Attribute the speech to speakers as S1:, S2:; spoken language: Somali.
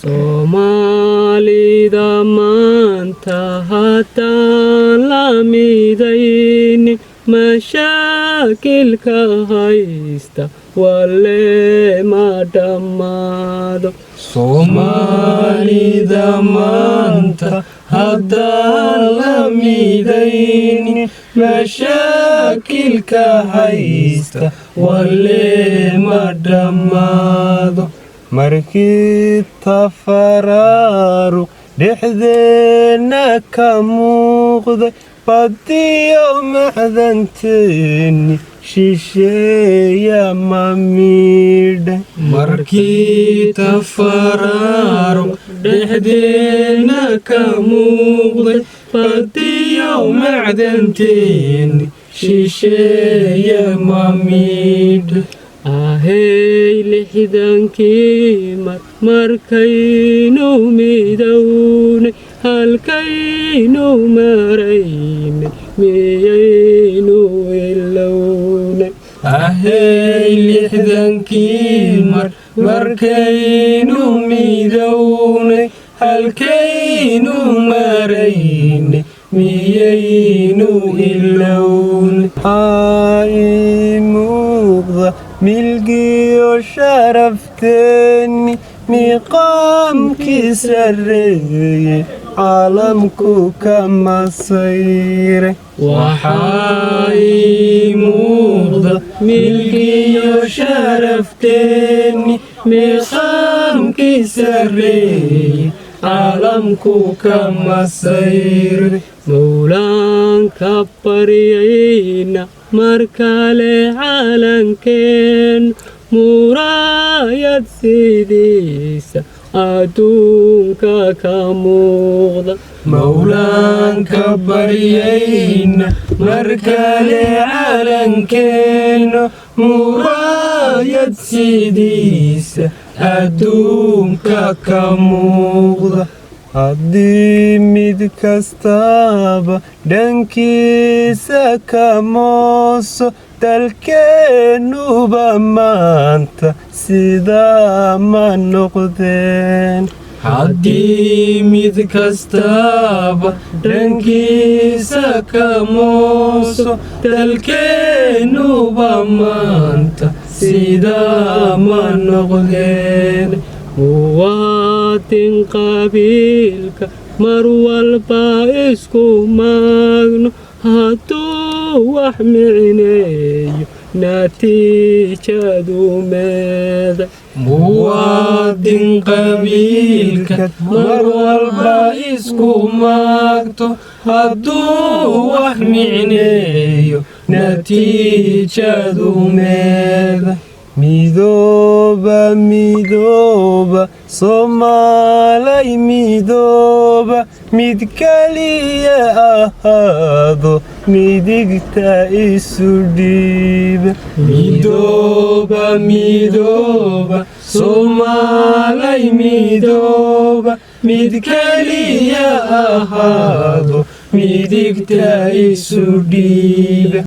S1: Soomaalida maanta haddaan la midaynin, mashaakilka haysta wale ma dhammaado.
S2: Soomaalida maanta haddaan la midaynin, mashaakilka haysta wale ma dhammaado.
S3: Markii tafaraaruq dhexdeenna ka muuqday, badiyo macdanteeni shisheeya ma miidhay.
S2: Markii tafaraaruq dhexdeenna ka muuqday, badiyo macdanteeni shisheeya ma miidhay.
S1: Ahey, 60kii mar markaynu midownay, halkaynu maraynay miyaynu ilownay?
S2: Ahey, 60kii mar markaynu midownay, halkaynu maraynay miyaynu ilownay?
S3: Aa ii muuqda milgiyo sharafteeni, miiqaamkii sarreeye caalamku ka masayray.
S2: Waxaa ii muuqda milgiyo sharafteeni, miiqaamkii sarreeye caalamku ka masayray.
S1: Mowlaanka baryayna mar kale calankeen muraayad sidiisa adduunka ka muuqda.
S2: Mowlaanka baryayna mar kale calankeenno muraayad sidiisa adduunka ka muuqda.
S3: Haddii mid kastaba dhankiisa ka mooso, dalkeennuba maanta sidaa ma noqdeen.
S2: Haddii mid kastaba dhankiisa ka mooso, dalkeennuba maanta sidaa ma noqdeen.
S1: Muwaadin qabiilka mar walba isku maagno, hadduu wax micneeyo natiijadu meeda?
S2: Muwaadin qabiilka mar walba isku maagto, hadduu wax micneeyo natiijadu meeda?
S3: Midooba, midooba, Soomaalay midooba, mid keliya ahaado, midigta isu dhiiba.
S2: Midooba, midooba, Soomaalay midooba, mid keliya ahaado, midigta isu dhiiba.